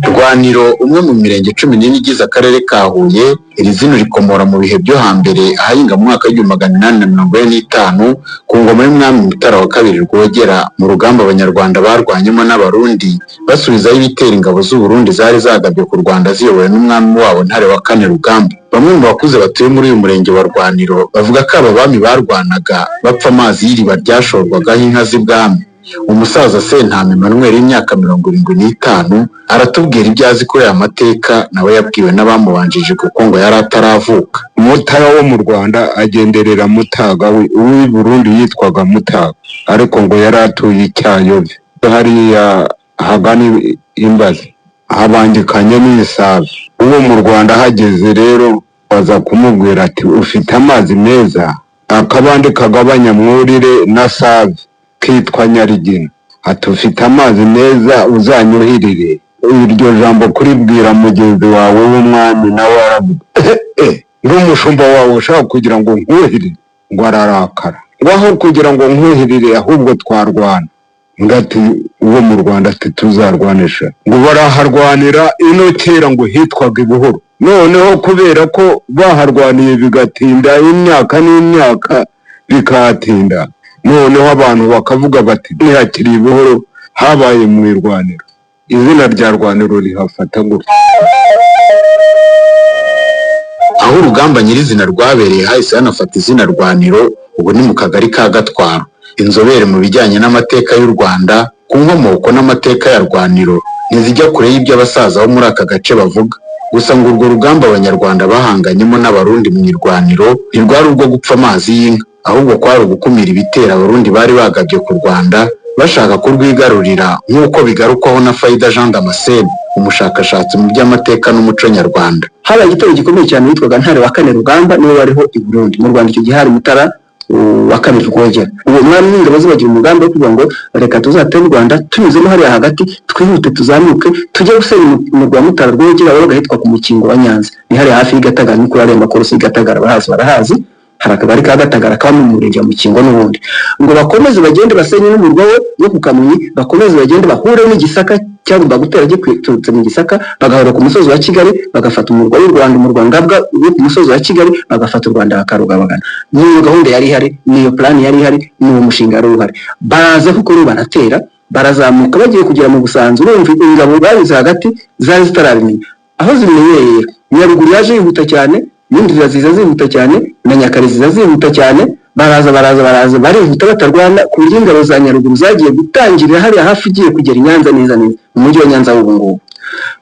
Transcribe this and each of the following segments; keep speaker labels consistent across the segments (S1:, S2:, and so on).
S1: Rwaniro, umwe mu mirenge 14 igize akarere ka Huye, iri zina rikomora mu bihe byo hambere ahahinga mu mwaka w'1845 ku ngoma y'umwami Mutara wa II Rwogera, mu rugamba Abanyarwanda barwanyemo n'Abarundi basubizayo ibitero ingabo z'u Burundi zari zagabye ku Rwanda ziyobowe n'umwami wabo Ntare wa kane Rugamba. Bamwe mu bakuze batuye muri uyu murenge wa Rwaniro bavuga ko aba bami barwanaga bapfa amazi y'iriba ryashorwagaho inka z'ibwami. Umusaza Sentama Emmanuel w'imyaka 75 aratubwira ibyo azi kuri aya mateka, nawe yabwiwe n'abamubanjije kuko ngo yari ataravuka.
S2: Mutara wo mu Rwanda agenderera Mutaga we uw'i Burundi yitwaga Mutaga, ariko ngo yari atuye i Cyayove hariya hagana Imbazi habangikanye n'Isave. Uwo mu Rwanda ahageze rero baza kumubwira ati: "Ufite amazi meza, akabande kagabanya Mwurire na Save kitwa Nyarigina." Ati: "Ufite amazi meza, uzanyuhirire." Iryo jambo kuribwira mugenzi wawe w'umwami, nawe aravuga: "N'umushumba wawe ushaka kugira ngo nkuhirire?" Ngo ararakara, ngo: "Aho kugira ngo nkuhirire, ahubwo twarwana." Undi ati, uwo mu Rwanda ati: "Tuzarwanisha." Ngo baraharwanira. Ino kera ngo hitwaga Ibuhoro. Noneho kubera ko baharwaniye bigatinda imyaka n'imyaka bikahatinda, noneho abantu bakavuga bati: "Ntihakiri Ibuhoro, habaye mu Irwaniro." Izina rya Rwaniro rihafata gutya.
S1: Aho urugamba nyirizina rwabereye hahise hanafata izina Rwaniro, ubu ni mu kagari ka Gatwaro. Inzobere mu bijyanye n'amateka y'u Rwanda ku nkomoko n'amateka ya Rwaniro ntizijya kure y'ibyo abasaza bo muri aka gace bavuga. Gusa ngo urwo rugamba Abanyarwanda bahanganyemo n'Abarundi mu Irwaniro ntirwari urwo gupfa amazi y'inka, ahubwo kwari ugukumira ibitero Abarundi bari bagabye ku Rwanda bashaka kurwigarurira, nk'uko bigarukwaho na Faida Jean Damascene, umushakashatsi mu by'amateka n'umuco nyarwanda.
S3: Habaye igitero gikomeye cyane. Witwaga Ntare wa kane Rugamba niwe wariho i Burundi. Mu Rwanda icyo gihe hari Mutara wa kabiri Rwogera. Uwo mwami n'ingabo ze bagira umugambi wo kuvuga ngo: "Reka tuzatere u Rwanda tunyuzemo hariya hagati, twihute, tuzamuke, tujye gusenya umurwa wa Mutara Rwogera wabaga ahitwa ku Mukingo wa Nyanza." Ni hariya hafi y'i Gatagara, ni kuri aremba korosi y'i Gatagara. Barahazi, barahazi. Hari akagari ka Gatagara kaba mu murenge wa Mukingo n'ubundi. Ngo bakomeze bagende basenye n'umurwa we wo ku Kamonyi, bakomeze bagende bahure n'igisaka cyagomba gutera giturutse mu Gisaka, bagahura ku musozi wa Kigali, bagafata umurwa w'u Rwanda, umurwa ngabwa wo ku musozi wa Kigali, bagafata u Rwanda bakarugabagana. Niyo gahunda yari ihari, niyo plan yari ihari, niwo mushinga wari uhari. Baraza kuko rero baratera, barazamuka, bagiye kugera mu Busanza, urumva ingabo banyuze hagati zari zitarabimenya. Aho zimenyereye rero, Nyaruguru yaje yihuta cyane, n'inzira ziza zihuta cyane, na Nyakare ziza zihuta cyane. Baraza, baraza, baraza, barihuta batarwana, ku buryo ingabo za Nyaruguru zagiye gutangirira hariya hafi ugiye kugera i Nyanza neza neza, mu mujyi wa Nyanza w'ubu ngubu.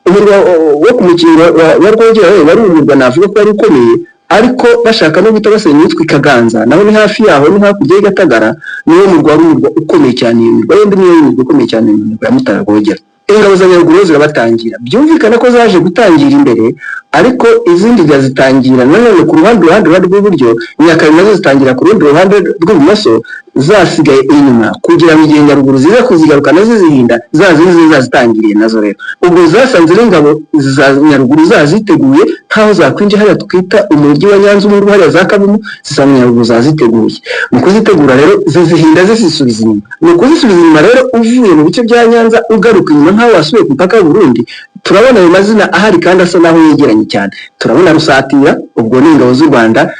S3: Umurwa wo ku Mukingo wa Rwogera we wari umurwa navuga ko wari ukomeye, ariko bashaka no guhita basenya uwitwa i Kaganza, naho ni hafi yaho, ni hakurya y'i Gatagara. Niwo murwa wari umurwa ukomeye cyane. Iyo mirwa yombi niyo mirwa ikomeye cyane, imirwa ya Mutara Rwogera. Ingabo za Nyaruguru zirabatangira. Byumvikana ko zaje gutangira imbere, ariko izindi zitangira nanone ku ruhande rw'iburyo. Nyakare nazo zitangira ku rundi ruhande rw'ibumoso, zasigaye inyuma, kugira ngo igihe Nyaruguru ziza kuzigarukana zizihinda, za zindi zazitangiriye nazo. Rero ubwo zasanze n'ingabo za Nyaruguru zaziteguye nk'aho zakwinjira hariya twita umujyi wa Nyanza ubu ngubu, hariya za Kavumu, zisanga Nyaruguru zaziteguye. Mu kuzitegura rero zizihinda zizisubiza inyuma. Ni ukuzisubiza inyuma rero uvuye mu bice bya Nyanza ugaruka inyuma nk'aho wasubiye ku mupaka w'u Burundi. Turabona ayo mazina ahari kandi asa naho yegeranye cyane. Turabona Rusatira, ubwo ni ingabo z'u Rwanda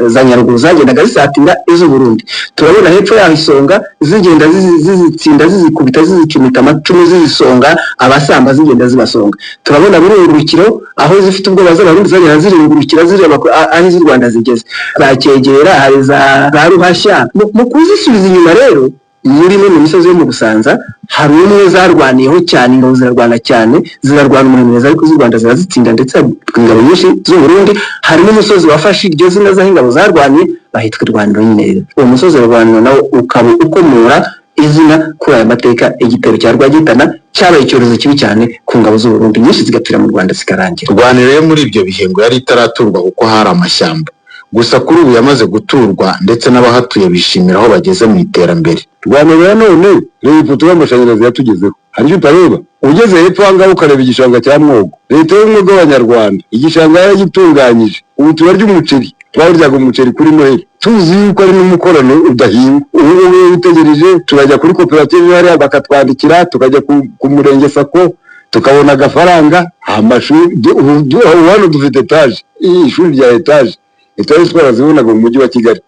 S3: za Nyaruguru zagendaga zisatira iz'u Burundi. Turabona hepfo yaho Isonga, zigenda zizitsinda, zizikubita, zizicumita amacumu, zizisonga abasamba, zigenda zibasonga. Turabona Burungurukiro, aho zifite ubwoba z'Abarundi zagenda ziringurukira zireba aho iz'u Rwanda zigeze. Za Cyegera, hari za Ruhashya. Mu kuzisubiza inyuma rero, muri imwe mu misozi yo mu Busanza hari umwe zarwaniyeho cyane. Ingabo zirarwana cyane, zirarwana umuremure, ariko z'u Rwanda zirazitsinda, ndetse ingabo nyinshi z'u Burundi. Harimo umusozi wafashe iryo zina z'aho ingabo zarwaniye, bahitwa Irwaniro nyine. Uwo musozi Rwaniro nawo ukaba ukomora izina kuri aya mateka. Igitero cya Rwagitana cyabaye icyorezo kibi cyane ku ngabo z'u Burundi, nyinshi zigapfira mu Rwanda zikarangira.
S1: Rwaniro yo muri ibyo bihe ngo yari itaraturwa kuko hari amashyamba gusa. Kuri ubu yamaze guturwa, ndetse n'abahatuye bishimira aho bageze mu iterambere.
S2: Rwaniro ya none, reba ipoto y'amashanyarazi yatugezeho. Hari icyo utareba? Ugeze hepfo aha ngaha ukareba igishanga cya Mwogo, Leta y'Ubumwe bw'Abanyarwanda igishanga yaragitunganyije, ubu turarya umuceri, twawuryaga umuceri kuri Noheli. Tuzi yuko ari n'umukorano udahingwa. Ubu ngubu utegereje, turajya kuri koperative hariya bakatwandikira, tukajya ku murenge SACCO tukabona agafaranga. Amashuri ubu hano dufite etaje, ishuri rya etaje, etaje twarazibonaga mu mujyi wa Kigali.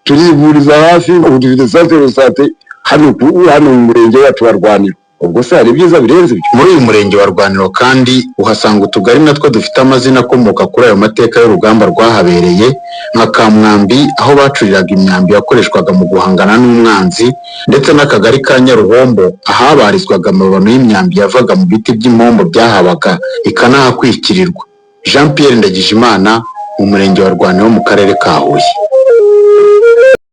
S2: Turivuriza hafi, ubu dufite centre de santé hano mu murenge wacu wa Rwaniro. Ubwo se hari ibyiza birenze ibyo?
S1: Muri uyu murenge wa Rwaniro kandi uhasanga utugari natwo dufite amazina akomoka kuri ayo mateka y'urugamba rwahabereye, nka Kamwambi, aho bacuriraga imyambi yakoreshwaga mu guhangana n'umwanzi, ndetse n'akagari ka Nyaruhombo, ahabarizwaga amabano y'imyambi yavaga mu biti by'impombo byahabaga ikanahakwikirirwa. Jean Pierre Ndagijimana, mu murenge wa Rwaniro, mu karere ka Huye.